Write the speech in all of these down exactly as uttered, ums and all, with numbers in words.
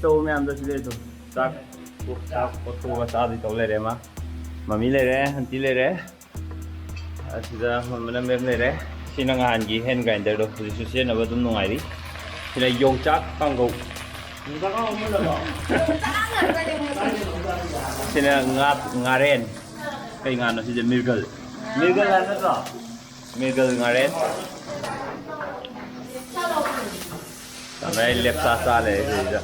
ꯇꯧꯕ ꯃꯌꯥꯝꯗꯣ ꯁꯤꯗ ꯑꯗꯨꯝ ꯆꯥꯛ ꯆꯥꯛ ꯀꯣꯊꯣꯛꯑꯒ ꯆꯥꯗꯣꯏ ꯇꯧ ꯂꯩꯔꯦ꯫ ꯃꯥ ꯃꯃꯤ ꯂꯩꯔꯦ, ꯑꯟꯇꯤ ꯂꯩꯔꯦ, ꯑꯁꯤꯗ ꯃꯣꯟꯕꯅ ꯃꯦꯝ ꯂꯩꯔꯦ꯫ ꯁꯤꯅ ꯅꯍꯥꯟꯒꯤ ꯍꯦꯟ ꯒ꯭ꯔꯥꯏꯟꯗꯔꯗꯣ, ꯍꯧꯖꯤꯛꯁꯨ ꯁꯤꯖꯤꯟꯅꯕ ꯑꯗꯨꯝ ꯅꯨꯡꯉꯥꯏꯔꯤ꯫ ꯁꯤꯅ ꯌꯣꯡꯆꯥꯛ ꯀꯥꯡꯒꯧ꯫ ꯁꯤꯅ ꯉꯥ ꯉꯥꯔꯦꯟ꯫ ꯀꯩ ꯉꯥꯅꯣ ꯁꯤꯁꯦ? ꯃꯤꯔꯒꯜ꯫ ꯃꯤꯔꯒꯜ ꯍꯥꯏꯕ ꯅꯠꯇ꯭ꯔꯣ? ꯃꯤꯔꯒꯜ ꯉꯥꯔꯦꯟ꯫ ꯇꯥꯃꯣ ꯑꯩ ꯂꯦꯞꯆꯥ ꯆꯥ ꯂꯩꯔꯦ ꯁꯤꯗ꯫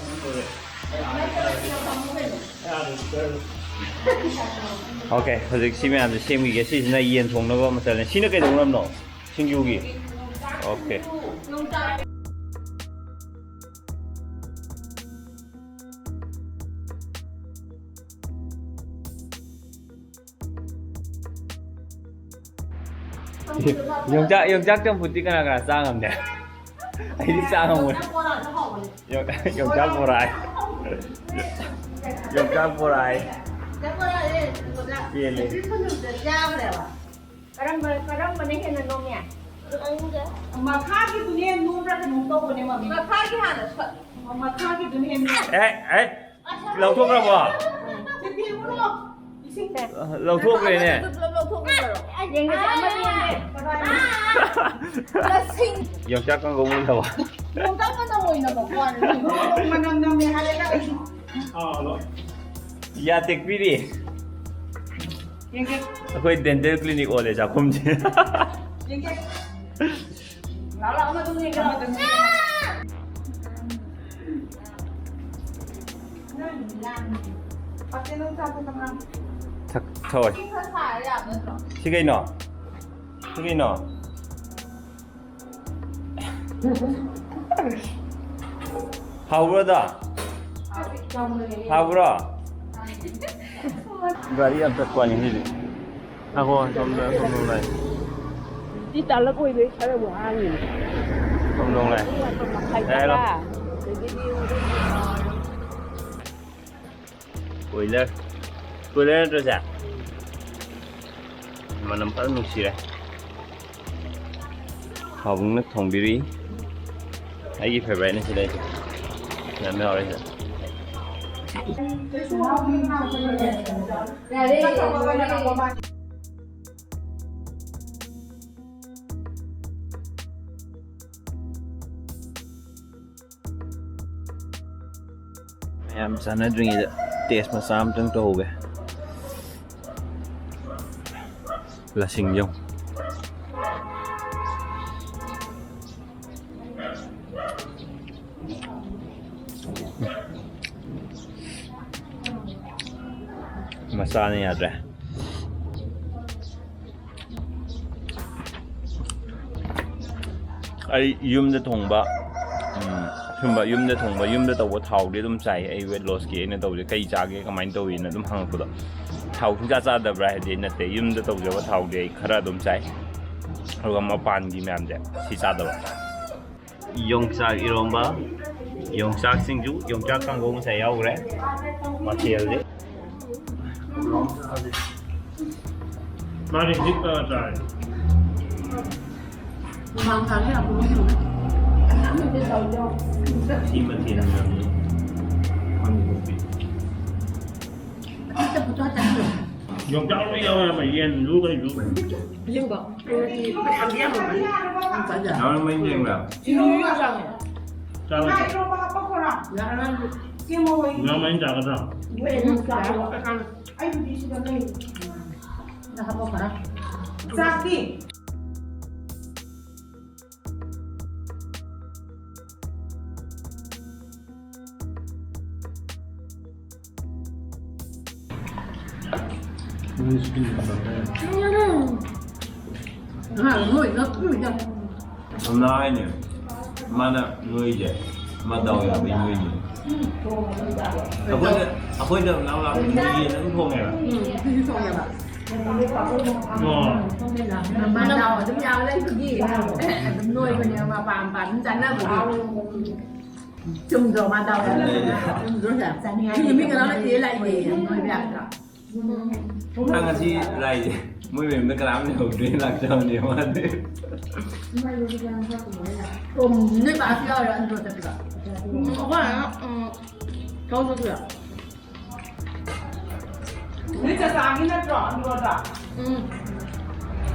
ꯑꯣꯀꯦ, ꯍꯧꯖꯤꯛ ꯁꯤ ꯃꯌꯥꯝꯁꯦ ꯁꯦꯝꯈꯤꯒꯦ꯫ ꯁꯤꯁꯤꯅ ꯌꯦꯟ ꯊꯣꯡꯅꯕ ꯃꯆꯜꯅꯦ꯫ ꯁꯤꯅ ꯀꯩꯗꯧꯅꯕꯅꯣ? ꯁꯤꯡꯖꯨꯒꯤ꯫ ꯑꯣꯀꯦ꯫ ꯌꯣꯡꯆꯥꯛ, ꯌꯣꯡꯆꯥꯛ ꯆꯝꯐꯨꯠꯇꯤ ꯀꯅꯥ ꯀꯅꯥ ꯆꯥ ꯉꯝꯅꯤ? ꯑꯩꯗꯤ ꯆꯥ ꯉꯝꯃꯣꯏ꯫ ꯌꯣꯡ-, ꯌꯣꯡꯆꯥꯛ ꯕꯣꯔꯥ ꯍꯥꯏ꯫ ꯌꯣꯡꯆꯥꯛ ꯕꯣꯔꯥ ꯍꯥꯏ꯫ ꯄꯦꯜꯂꯦ꯫ ꯀꯔꯝꯕ, ꯀꯔꯝꯕꯅ ꯍꯦꯟꯅ ꯅꯣꯝꯃꯤ? ꯃꯈꯥꯒꯤꯗꯨꯅ ꯍꯦꯟꯅ ꯅꯣꯝꯕ꯭ꯔꯥ ꯀꯩꯅꯣꯝ ꯇꯧꯕꯅꯦ, ꯃꯃꯤ꯫ ꯃꯈꯥꯒꯤ ꯍꯥꯟꯅ ꯁꯠ-, ꯃꯈꯥꯒꯤ ꯗꯨꯅ ꯍꯦꯟꯅ ꯅꯣꯝꯃꯦ꯫ ꯑꯦ, ꯑꯦ, ꯂꯧꯊꯣꯛꯈ꯭ꯔꯕꯣ? ꯁꯤ ꯄꯤꯔꯨꯔꯣ꯫ ꯏꯁꯤꯡ꯫ ꯂꯧꯊꯣꯛꯈ꯭ꯔꯦꯅꯦ꯫ ꯑꯗꯨ ꯄꯨꯂꯞ ꯂꯧꯊꯣꯛꯈ꯭ꯔꯣ꯫ ꯌꯦꯡꯒꯦꯁꯦ, ꯑꯃꯗꯤ ꯌꯦꯡꯒꯦ꯫ ꯀꯗꯥꯏꯗ? ꯂꯁꯤꯡ꯫ ꯌꯣꯡꯆꯥꯛ ꯀꯥꯡꯒꯧ ꯃꯨꯜꯂꯕ? ꯌꯣꯡꯆꯥꯛ ꯃꯅꯝ ꯑꯣꯏꯅ ꯅꯝꯃꯛꯄ ꯋꯥꯅꯤ꯫ ꯃꯅꯝ ꯅꯝꯃꯦ ꯍꯥꯏꯔꯒ꯫ ꯌꯥ ꯇꯦꯛꯄꯤꯔꯤ꯫ ꯌꯦꯡꯒꯦ꯫ ꯑꯩꯈꯣꯏ ꯗꯦꯟꯇꯦꯜ ꯀ꯭ꯂꯤꯅꯤꯛ ꯑꯣꯜꯂꯦ ꯆꯥꯛꯈꯨꯝꯁꯦ꯫ ꯌꯦꯡꯒꯦ꯫ ꯂꯥꯛꯑꯣ, ꯂꯥꯛꯑꯣ, ꯑꯃꯗꯨꯝ ꯌꯦꯡꯒꯦ, ꯑꯃꯗꯨꯝ ꯌꯦꯡꯒꯦ꯫ ꯊꯛ-, ꯊꯛꯑꯣꯏ꯫ ꯁꯤ ꯀꯩꯅꯣ? ꯁꯤ ꯀꯩꯅꯣ? ꯍꯥꯎꯕ꯭ꯔꯣ ꯑꯗꯣ? ꯍꯥꯎꯕ꯭ꯔꯣ? ꯒꯥꯔꯤ ꯌꯥꯝ ꯆꯠꯄ ꯋꯥꯅꯤ ꯉꯁꯤꯗꯤ꯫ ꯉꯥꯏꯈꯣ, ꯁꯣꯝꯗ, ꯁꯣꯝꯗ ꯂꯥꯛꯑꯦ꯫ ꯁꯤ ꯇꯥꯂꯛ ꯑꯣꯏꯕꯩ ꯈꯔꯕꯨ ꯍꯥꯡꯉꯤꯅꯦ꯫ ꯁꯣꯝꯗ ꯂꯥꯛꯑꯦ꯫ ꯄꯨꯡ ꯃꯥꯄꯟ ꯃꯈꯥꯏ ꯌꯥꯔꯦ, ꯇꯔꯥ꯫ ꯑꯗꯒꯤꯗꯤ ꯀꯣꯏꯂꯔ꯫ ꯀꯣꯏꯂꯔ ꯅꯠꯇ꯭ꯔꯣ ꯁꯦ? ꯃꯅꯝ ꯐꯖꯅ ꯅꯨꯡꯁꯤꯔꯦ꯫ ꯄꯥꯕꯨꯡꯅ ꯊꯣꯡꯕꯤꯔꯤ꯫ ꯑꯩꯒꯤ ꯐꯦꯚꯣꯔꯥꯏꯠꯅꯤ ꯁꯤꯗ ꯑꯩꯁꯦ꯫ ꯌꯥꯝ ꯌꯥꯎꯔꯦ ꯁꯤꯗ꯫ ꯌꯥꯔꯦ꯫ ꯃꯌꯥꯝ ꯆꯥꯟꯅꯗ꯭ꯔꯤꯉꯩꯗ ꯇꯦꯁ ꯃꯆꯥ ꯑꯝꯇꯪ ꯇꯧꯍꯧꯒꯦ꯫ ꯂꯁꯤꯡꯁꯦ ꯌꯦꯡꯉꯨ꯫ ꯃꯆꯥꯅ ꯌꯥꯗ꯭ꯔꯦ꯫ ꯑꯩ ꯌꯨꯝꯗ ꯊꯣꯡꯕ, ꯎꯝ, ꯁꯨꯝꯕ ꯌꯨꯝꯗ ꯊꯣꯡꯕ, ꯌꯨꯝꯗ ꯇꯧꯕ ꯊꯥꯎꯗꯤ ꯑꯗꯨꯝ ꯆꯥꯏ꯫ ꯑꯩ weight lossꯀꯤ ꯑꯩꯅ ꯇꯧꯕꯁꯦ, "ꯀꯩ ꯆꯥꯒꯦ, ꯀꯃꯥꯏꯅ ꯇꯧꯏꯅ?" ꯑꯗꯨꯝ ꯍꯪꯉꯛꯄꯗꯣ, "ꯊꯥꯎ ꯁꯨꯡꯆꯥ ꯆꯥꯗꯕ꯭ꯔꯥ?" ꯍꯥꯏꯗꯤ ꯅꯠꯇꯦ, ꯌꯨꯝꯗ ꯇꯧꯖꯕ ꯊꯥꯎꯗꯤ ꯑꯩ ꯈꯔ ꯑꯗꯨꯝ ꯆꯥꯏ, ꯑꯗꯨꯒ ꯃꯄꯥꯟꯒꯤ ꯃꯌꯥꯝꯁꯦ ꯁꯤ ꯆꯥꯗꯕ꯫ ꯌꯣꯡꯆꯥꯛ ꯏꯔꯣꯝꯕ, ꯌꯣꯡꯆꯥꯛ ꯁꯤꯡꯖꯨ, ꯌꯣꯡꯆꯥꯛ ꯀꯥꯡꯒꯧ ꯉꯁꯥꯏ ꯌꯥꯎꯈ꯭ꯔꯦ꯫ ꯃꯊꯦꯜꯁꯦ꯫ ꯃꯥꯗꯤ ꯍꯤꯞꯄꯒ ꯆꯥꯏ꯫ ꯍꯨꯃꯥꯡ ꯊꯥꯡꯉꯦ ꯑꯃꯨꯛ꯫ ꯁꯤ ꯃꯊꯦꯜ ꯃꯌꯥꯝꯁꯦ ꯈꯪꯗꯦ꯫ ꯌꯣꯡꯆꯥꯛ ꯂꯣꯏ ꯌꯥꯎꯋꯦ ꯍꯥꯏꯕ, ꯌꯦꯟꯁꯨ ꯀꯩꯁꯨ꯫ ꯑꯁꯦꯡꯕ? ꯌꯥꯝ ꯃꯩ ꯌꯦꯡꯕ꯭ꯔꯥ? ꯁꯤꯡꯖꯨ ꯌꯥꯝ ꯆꯥꯡꯉꯦ꯫ ꯆꯥꯔꯣꯏ꯫ ꯉꯥ ꯃꯩ ꯆꯥꯒꯗ꯭ꯔꯥ? ꯆꯥꯛꯇꯤ? ꯎꯝ꯫ ꯅꯣꯏ, ꯅꯣꯏ, ꯅꯣꯏ꯫ ꯁꯝꯅ ꯍꯥꯏꯅꯦ, ꯃꯥꯅ ꯅꯣꯏꯁꯦ, ꯃꯥ ꯗꯥꯎ ꯌꯥꯕꯩ ꯅꯣꯏꯅꯦ꯫ ꯑꯩꯈꯣꯏꯗ, ꯑꯩꯈꯣꯏꯗ ꯂꯥꯛ ꯂꯥꯛꯄ ꯃꯤ ꯌꯦꯟ ꯑꯗꯨꯝ ꯊꯣꯡꯉꯦꯕ꯫ ꯎꯝ, ꯑꯗꯨꯁꯨ ꯊꯣꯡꯉꯦꯕ꯫ ꯑꯣ꯫ ꯃꯥ ꯗꯥꯎ ꯑꯗꯨꯝ ꯌꯥꯕ ꯂꯩꯕꯒꯤ ꯑꯗꯨꯝ ꯅꯣꯏꯕꯅꯦꯕ, ꯃꯄꯥ ꯃꯄꯥ ꯑꯗꯨꯝ ꯆꯥꯅꯕꯒꯤ꯫ ꯆꯨꯝꯗ꯭ꯔꯣ? ꯃꯥ ꯗꯥꯎ ꯌꯥꯕ꯫ ꯆꯨꯝꯗ꯭ꯔꯣ ꯁꯦ? ꯆꯥꯅꯤꯡꯉꯥꯏ ꯃꯤ ꯀꯅꯥꯝ ꯂꯩꯇꯦ, ꯂꯥꯛꯏꯅꯦ, ꯌꯥꯝ ꯅꯣꯏꯕ ꯌꯥꯗ꯭ꯔꯥ? ꯅꯪ ꯉꯁꯤ ꯂꯥꯛꯏꯁꯦ ꯃꯣꯏ ꯃꯌꯨꯝꯗ ꯀꯅꯥꯝ ꯂꯩꯍꯧꯗ꯭ꯔꯦ ꯂꯥꯛꯆꯕꯅꯦ ꯃꯥꯗꯤ꯫ ꯎꯝ, ꯅꯣꯏ ꯕꯥꯁꯨ ꯌꯥꯎꯔꯤꯔꯣ ꯑꯟꯗ꯭ꯔꯣ ꯆꯠꯄꯗꯣ? ꯎꯝ, ꯑꯩꯈꯣꯏ ꯃꯥꯅ, ꯎꯝ, ꯊꯕꯛ ꯆꯠꯈꯤꯕ꯫ ꯅꯣꯏ ꯆꯥꯆꯥꯒꯤ ꯅꯠꯇ꯭ꯔꯣ ꯑꯟꯗ꯭ꯔꯣꯗ? ꯎꯝ꯫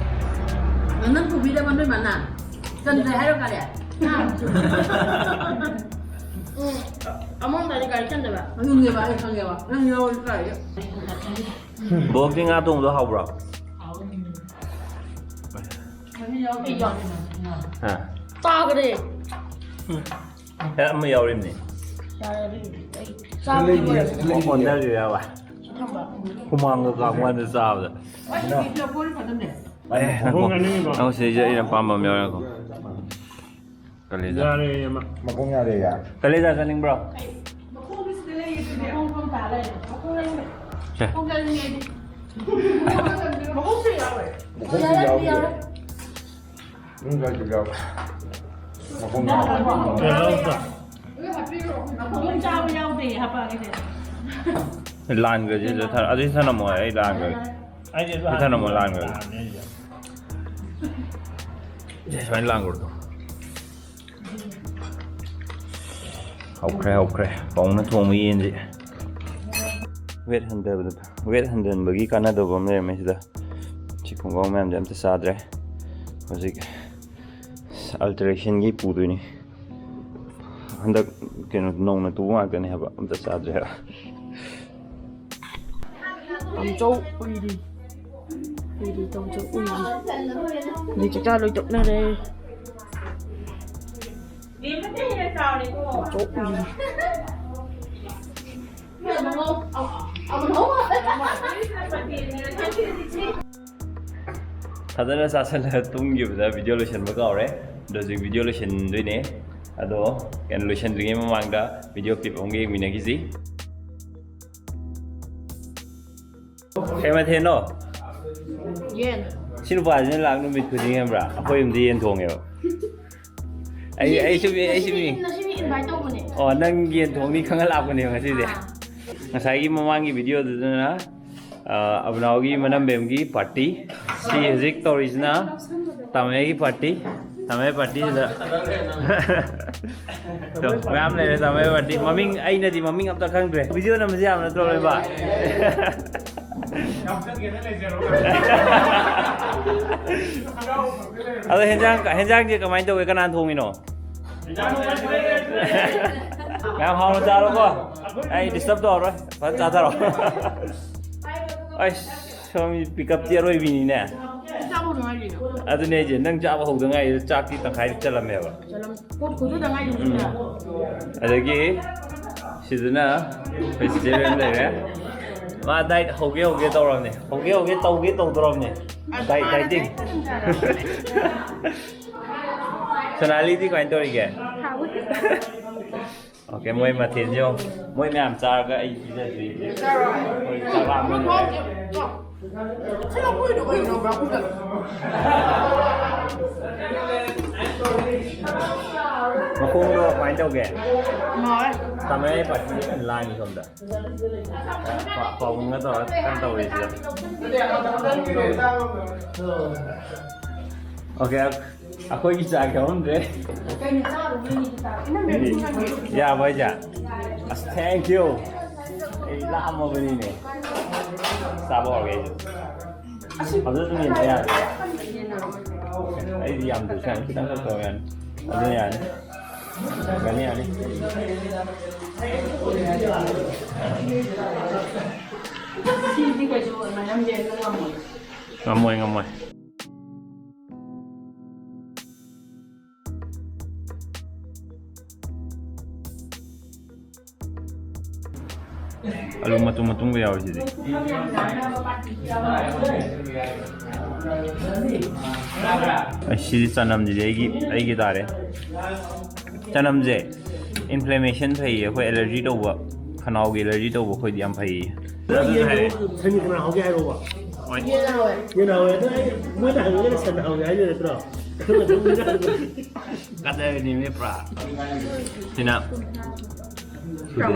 ꯅꯪ ꯄꯨꯕꯤꯗꯕ ꯅꯣꯏ ꯃꯥꯅ? ꯆꯟꯗ꯭ꯔꯦ ꯍꯥꯏꯔꯣ ꯀꯔꯤ? ꯎꯝ꯫ ꯑꯃꯔꯣꯝꯗꯗꯤ ꯒꯥꯔꯤ ꯆꯟꯗꯕ꯫ ꯑꯗꯨꯅꯦꯕ ꯑꯩ ꯈꯪꯉꯦꯕ꯫ ꯅꯪ ꯌꯥꯎꯔꯗꯤ ꯀꯥꯏꯗ? ꯕꯣꯛꯇꯤ ꯉꯥ ꯊꯣꯡꯕꯗꯣ ꯍꯥꯎꯕ꯭ꯔꯣ? ꯍꯥ? ꯇꯥꯈ꯭ꯔꯦ꯫ ꯑꯦ, ꯑꯃ ꯌꯥꯎꯔꯤꯕꯅꯤ꯫ ꯌꯥꯔꯦ, ꯑꯗꯨꯒꯤꯗꯤ ꯑꯩ ꯆꯥꯕꯗꯤ ꯂꯣꯏꯔꯦ꯫ ꯑꯣꯟꯅꯈ꯭ꯔꯤꯔꯕ? ꯊꯝꯕ꯫ ꯍꯨꯃꯥꯡꯒ ꯀꯥꯡ ꯃꯥꯟꯗ ꯆꯥꯕꯗ꯫ ꯑꯩ ꯅꯨꯄꯤꯁꯤꯅ ꯀꯣꯏꯔ ꯐꯗꯝꯅꯦ꯫ ꯑꯦ, ꯉꯥꯏꯈꯣ꯫ ꯃꯈꯣꯡ ꯑꯅꯤꯃ꯫ ꯑꯃꯨꯛ ꯁꯤꯗꯩꯁꯤꯗ ꯑꯩꯅ ꯑꯄꯥꯝꯕ ꯑꯃ ꯌꯥꯎꯔꯦꯀꯣ꯫ ꯀꯂꯦꯖꯥ꯫ ꯌꯥꯔꯦ, ꯑꯃ꯫ ꯃꯈꯣꯡ ꯌꯥꯔꯦ, ꯌꯥꯔꯦ꯫ ꯀꯂꯦꯖꯥ ꯆꯥꯅꯤꯡꯕ꯭ꯔꯣ? ꯃꯈꯣꯡꯗꯤ ꯁꯤꯗ ꯂꯩꯌꯦ, ꯑꯗꯨꯗꯤ꯫ ꯃꯈꯣꯡ ꯐꯝ ꯇꯥ ꯂꯩꯔꯦ꯫ ꯃꯈꯣꯡ ꯂꯩꯔꯦ꯫ ꯁꯦ꯫ ꯃꯈꯣꯡ ꯆꯥꯅꯤꯡꯉꯦ ꯑꯩꯗꯤ꯫ ꯃꯈꯣꯡꯁꯨ ꯌꯥꯎꯔꯦ꯫ ꯃꯈꯣꯡꯁꯨ ꯌꯥꯎꯔꯦ, ꯌꯥꯎꯔꯦ꯫ ꯌꯥꯎꯔꯦ꯫ ꯎꯝ, ꯌꯥꯎꯔꯦ, ꯌꯥꯎꯔꯦ꯫ ꯃꯈꯣꯡ ꯌꯥꯎꯔꯦ꯫ ꯌꯥꯎꯔꯦ꯫ ꯃꯈꯣꯡ ꯆꯥꯕ ꯌꯥꯎꯗꯦ, ꯍꯥꯄꯛꯑꯒꯦ ꯁꯦ꯫ ꯂꯥꯟꯈ꯭ꯔꯁꯤ, ꯁꯤꯗ ꯊꯥꯔ-, ꯑꯗꯨꯗꯤ ꯊꯅꯝꯃꯣ, ꯑꯩ ꯂꯥꯟꯈ꯭ꯔꯒꯦ꯫ ꯑꯩꯗꯤ ꯑꯗꯨ ꯁꯤ ꯊꯅꯝꯃꯣ, ꯍꯥꯟꯅ ꯂꯥꯟꯈ꯭ꯔꯒꯦ꯫ ꯂꯥꯟꯅꯤ ꯑꯩꯗꯤ꯫ ꯁꯦ, ꯁꯨꯃꯥꯏꯅ ꯂꯥꯟꯈ꯭ꯔꯣ꯫ ꯍꯧꯈ꯭ꯔꯦ, ꯍꯧꯈ꯭ꯔꯦ꯫ ꯄꯥꯎꯅ ꯊꯣꯡꯕ ꯌꯦꯟꯁꯤ꯫ ꯋꯦꯠ ꯍꯟꯊꯕꯗ, ꯋꯦꯠ ꯍꯟꯊꯍꯟꯕꯒꯤ ꯀꯥꯟꯅꯗꯕ ꯑꯃ ꯂꯩꯔꯝꯃꯦ ꯁꯤꯗ꯫ ꯁꯤ ꯈꯣꯡꯒ꯭ꯔꯥꯎ ꯃꯌꯥꯝꯁꯦ ꯑꯝꯇ ꯆꯥꯗ꯭ꯔꯦ꯫ ꯍꯧꯖꯤꯛ ꯑꯜꯇꯔꯦꯁꯟꯒꯤ ꯄꯨꯗꯣꯏꯅꯤ꯫ ꯍꯟꯗꯛ ꯀꯩꯅꯣ ꯅꯧꯅ ꯇꯨꯕ ꯉꯥꯛꯇꯅꯦ ꯍꯥꯏꯕ, ꯑꯝꯇ ꯆꯥꯗ꯭ꯔꯦ ꯍꯥꯏꯕ꯫ ꯇꯥꯃꯣꯆꯧ ꯎꯏꯔꯤ꯫ ꯎꯏꯔꯤ, ꯇꯥꯃꯣꯆꯧ ꯎꯏꯔꯤ꯫ ꯃꯤ ꯆꯥꯛꯆꯥ ꯂꯣꯏ ꯇꯣꯛꯅꯔꯦ꯫ ꯇꯥꯃꯣꯆꯧ ꯎꯏꯔꯤ꯫ ꯐꯖꯅ ꯆꯥꯁꯜꯂꯒ ꯇꯨꯝꯈꯤꯕꯗ ꯚꯤꯗꯤꯑꯣ ꯂꯣꯏꯁꯤꯟꯕ ꯀꯥꯎꯔꯦ꯫ ꯑꯗꯣ ꯍꯧꯖꯤꯛ ꯚꯤꯗꯤꯑꯣ ꯂꯣꯏꯁꯤꯟꯗꯣꯏꯅꯦ꯫ ꯑꯗꯣ ꯀꯩꯅꯣ, ꯂꯣꯏꯁꯤꯟꯗ꯭ꯔꯤꯉꯩ ꯃꯃꯥꯡꯗ ꯚꯤꯗꯤꯑꯣ ꯀ꯭ꯂꯤꯞ ꯑꯃꯒ ꯌꯦꯡꯃꯤꯟꯅꯈꯤꯁꯤ꯫ ꯀꯩ ꯃꯊꯦꯜꯅꯣ? ꯌꯦꯟ꯫ ꯁꯤ ꯅꯨꯄꯥꯁꯤꯅ ꯂꯥꯛ ꯅꯨꯃꯤꯠ ꯈꯨꯗꯤꯡ ꯍꯥꯏꯕ꯭ꯔꯥ? ꯑꯩꯈꯣꯏ ꯌꯨꯝꯗ ꯌꯦꯟ ꯊꯣꯡꯉꯦꯕ꯫ ꯑꯩ, ꯑꯩꯁꯨ ꯃꯤ, ꯑꯩꯁꯨ ꯃꯤ꯫ ꯉꯁꯤ ꯃꯤ invite ꯇꯧꯕꯅꯦ꯫ ꯑꯣ, ꯅꯪ ꯌꯦꯟ ꯊꯣꯡꯅꯤ ꯈꯪꯉ ꯂꯥꯛꯄꯅꯦꯕ ꯉꯁꯤꯗꯤ꯫ ꯑꯥ꯫ ꯉꯁꯥꯏꯒꯤ ꯃꯃꯥꯡꯒꯤ ꯚꯤꯗꯤꯑꯣꯗꯨꯗꯅ, ꯑ, ꯑꯕꯨꯅꯥꯎꯒꯤ ꯃꯅꯝꯕꯦꯝꯒꯤ ꯄꯥꯔꯇꯤ꯫ ꯁꯤ ꯍꯧꯖꯤꯛ ꯇꯧꯔꯤꯁꯤꯅ ꯇꯥꯃꯣꯒꯤ ꯄꯥꯔꯇꯤ꯫ ꯇꯥꯃꯣꯒꯤ ꯄꯥꯔꯇꯤꯁꯤꯗ꯫ ꯇꯣ, ꯃꯌꯥꯝ ꯂꯩꯔꯦ ꯇꯥꯃꯣꯒꯤ ꯄꯥꯔꯇꯤ꯫ ꯃꯃꯤꯡ, ꯑꯩꯅꯗꯤ ꯃꯃꯤꯡ ꯑꯝꯇ ꯈꯪꯗ꯭ꯔꯦ꯫ ꯚꯤꯗꯤꯑꯣ ꯅꯝꯕꯁꯦ ꯌꯥꯕ ꯅꯠꯇ꯭ꯔꯣ, ꯂꯣꯏꯕ? ꯑꯗꯣ ꯍꯦꯟꯖꯥꯡ, ꯍꯦꯟꯖꯥꯡꯁꯦ ꯀꯃꯥꯏꯅ ꯇꯧꯒꯦ? ꯀꯅꯥꯅ ꯊꯣꯡꯉꯤꯅꯣ? ꯃꯌꯥꯝ ꯍꯥꯎꯅ ꯆꯥꯔꯣꯀꯣ꯫ ꯑꯩ ꯗꯤꯁꯇꯔꯕ ꯇꯧꯔꯔꯣꯏ꯫ ꯐꯖꯅ ꯆꯥꯊꯔꯣ꯫ ꯑꯩꯁ, ꯁꯣꯝꯒꯤ ꯄꯤꯛꯀꯞꯇꯤ ꯑꯔꯣꯏꯕꯤꯅꯤꯅꯦ꯫ ꯆꯥꯕ ꯍꯧꯗ ꯉꯥꯏꯔꯤꯅ꯫ ꯑꯗꯨꯅꯦ ꯍꯥꯏꯁꯦ, ꯅꯪ ꯆꯥꯕ ꯍꯧꯗ ꯉꯥꯏꯔꯤꯗ ꯆꯥꯛꯇꯤ ꯇꯪꯈꯥꯏꯗꯤ ꯆꯠꯂꯝꯃꯦꯕ꯫ ꯆꯠꯂꯝ-, ꯄꯣꯠ ꯈꯨꯗꯨꯗ ꯉꯥꯏꯔꯤꯕꯅꯤꯅ꯫ ꯑꯗꯒꯤ ꯁꯤꯗꯅ ꯑꯩꯈꯣꯏ ꯆꯤꯆꯦ ꯃꯌꯥꯝ ꯂꯩꯔꯦ꯫ ꯃꯥ ꯗꯥꯏꯠ ꯍꯧꯒꯦ ꯍꯧꯒꯦ ꯇꯧꯔꯕꯅꯦ꯫ ꯍꯧꯒꯦ ꯍꯧꯒꯦ ꯇꯧꯒꯦ ꯇꯧꯗ꯭ꯔꯕꯅꯦ꯫ Diet, dieting. ꯁꯣꯅꯥꯂꯤꯗꯤ ꯀꯃꯥꯏꯅ ꯇꯧꯔꯤꯒꯦ? ꯍꯥꯎꯋꯤ꯫ ꯑꯣꯀꯦ, ꯃꯣꯏ ꯃꯊꯦꯜꯁꯦ ꯌꯦꯡꯉꯣ꯫ ꯃꯣꯏ ꯃꯌꯥꯝ ꯆꯥꯔꯒ ꯑꯩ ꯄꯤꯖꯗ꯭ꯔꯤ꯫ ꯑꯩꯈꯣꯏ ꯆꯥꯛ ꯂꯥꯝꯕ ꯂꯣꯏꯔꯦ꯫ ꯁꯤ ꯂꯐꯣꯏꯗꯣ ꯀꯩꯅꯣ, ꯕ꯭ꯔꯥꯎꯟ ꯀꯂꯔ? ꯃꯈꯣꯡꯗꯣ ꯀꯃꯥꯏꯅ ꯇꯧꯒꯦ? ꯉꯥꯎꯋꯦ꯫ ꯇꯥꯃꯩ ꯄꯥꯔꯇꯤ ꯀꯟꯅ ꯂꯥꯡꯉꯤ ꯁꯣꯝꯗ꯫ ꯄꯥ-, ꯄꯥꯕꯨꯡꯒ ꯇꯧꯔ ꯀꯟꯅ ꯇꯧꯔꯤ ꯁꯤꯗ꯫ ꯑꯣꯀꯦ, ꯑꯩꯈꯣꯏꯒꯤ ꯆꯥꯛ ꯌꯥꯎꯔꯝꯗ꯭ꯔꯦ꯫ ꯀꯩꯅꯣ ꯆꯥꯔꯨꯗꯣꯏꯅꯤ ꯆꯥꯛ꯫ ꯌꯥꯕ꯭ꯔꯣ ꯍꯥꯏꯁꯦ? ꯑꯁ, thank you꯫ ꯑꯩ ꯂꯥꯝꯃꯕꯅꯤꯅꯦ꯫ ꯆꯥꯕ ꯍꯧꯔꯒꯦ ꯑꯩꯁꯨ꯫ ꯑꯗꯨꯁꯨ ꯌꯦꯟꯕ ꯌꯥꯔꯦ꯫ ꯑꯩꯗꯤ ꯌꯥꯝꯗ꯭ꯔꯁꯨ ꯌꯥꯅꯤ, ꯈꯤꯇꯪ ꯈꯛ ꯇꯧꯔ ꯌꯥꯅꯤ꯫ ꯑꯗꯨ ꯌꯥꯅꯤ꯫ ꯌꯥꯅꯤ, ꯌꯥꯅꯤ꯫ ꯁꯤꯗꯤ ꯀꯩꯁꯨ ꯃꯅꯝ ꯆꯦꯟꯕ ꯉꯝꯃꯣꯏ꯫ ꯉꯝꯃꯣꯏ, ꯉꯝꯃꯣꯏ꯫ ꯑꯂꯨ ꯃꯇꯨꯝ ꯃꯇꯨꯝꯒ ꯌꯥꯎꯔꯤꯁꯤꯗꯤ꯫ ꯑꯩ ꯁꯤꯗꯤ ꯆꯅꯝꯁꯤꯗꯤ ꯑꯩꯒꯤ, ꯑꯩꯒꯤ ꯇꯥꯔꯦ꯫ ꯆꯅꯝꯁꯦ ꯏꯟꯐ꯭ꯂꯦꯃꯦꯁꯟ ꯐꯩꯌꯦ, ꯑꯩꯈꯣꯏ ꯑꯦꯂꯔꯖꯤ ꯇꯧꯕ, ꯈꯅꯥꯎꯒꯤ ꯑꯦꯂꯔꯖꯤ ꯇꯧꯕ ꯑꯩꯈꯣꯏꯗꯤ ꯌꯥꯝ ꯐꯩꯌꯦ꯫ ꯑꯗꯨꯅ ꯍꯥꯏꯔꯦ꯫ ꯁꯟꯒꯤ ꯀꯅꯥ ꯍꯥꯎꯒꯦ ꯍꯥꯏꯔꯣꯕ? ꯍꯣꯏ꯫ ꯌꯦꯟ ꯍꯥꯎꯋꯦ꯫ ꯌꯦꯟ ꯍꯥꯎꯋꯦ꯫ ꯑꯗꯣ ꯑꯩ ꯃꯣꯏꯅ ꯍꯪꯉꯒꯅ ꯁꯟ ꯍꯥꯎꯋꯦ ꯍꯥꯏꯗꯣꯏ ꯅꯠꯇ꯭ꯔꯣ? ꯑꯗꯨꯅ ꯑꯗꯨꯝ ꯀꯗꯔꯅꯤꯅꯦ ꯄꯨꯔꯥ꯫ ꯁꯤꯅ ꯁꯨꯗꯦ꯫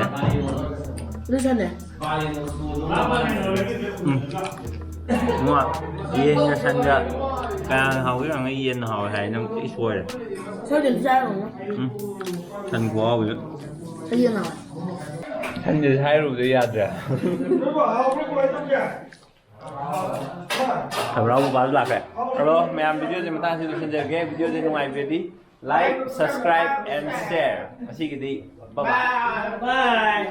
ꯑꯗꯨ ꯁꯟꯅꯦ꯫ ꯎꯝ꯫ ꯃꯥ ꯌꯦꯟꯒ ꯁꯟꯒ ꯀꯅꯥꯅ ꯍꯥꯎꯒꯦ ꯍꯪꯉ ꯌꯦꯟꯅ ꯍꯥꯎꯋꯦ ꯍꯥꯏ, ꯅꯪ ꯊꯤ ꯁꯣꯏꯔꯦ꯫ ꯁꯣꯏꯗꯅ ꯆꯥꯔꯨꯔꯣ꯫ ꯎꯝ꯫ ꯁꯟ ꯈꯨꯍꯥꯎꯁꯦ꯫ ꯑꯩ ꯌꯦꯟ ꯍꯥꯎꯋꯦ꯫ ꯁꯟꯁꯦ ꯍꯥꯏꯔꯨꯕꯗ ꯌꯥꯗ꯭ꯔꯦ꯫ ꯊꯝꯕ꯭ꯔꯥ? ꯕꯕꯥꯁꯨ ꯂꯥꯛꯈ꯭ꯔꯦ꯫ ꯑꯗꯣ ꯃꯌꯥꯝ, ꯚꯤꯗꯤꯑꯣꯁꯦ ꯃꯇꯥꯡꯁꯤꯗ ꯂꯣꯏꯁꯤꯟꯖꯔꯒꯦ꯫ ꯚꯤꯗꯤꯑꯣꯁꯦ ꯅꯨꯡꯉꯥꯏꯕꯤꯔꯗꯤ like, subscribe and share꯫ ꯉꯁꯤꯒꯤꯗꯤ bye bye꯫ Bye.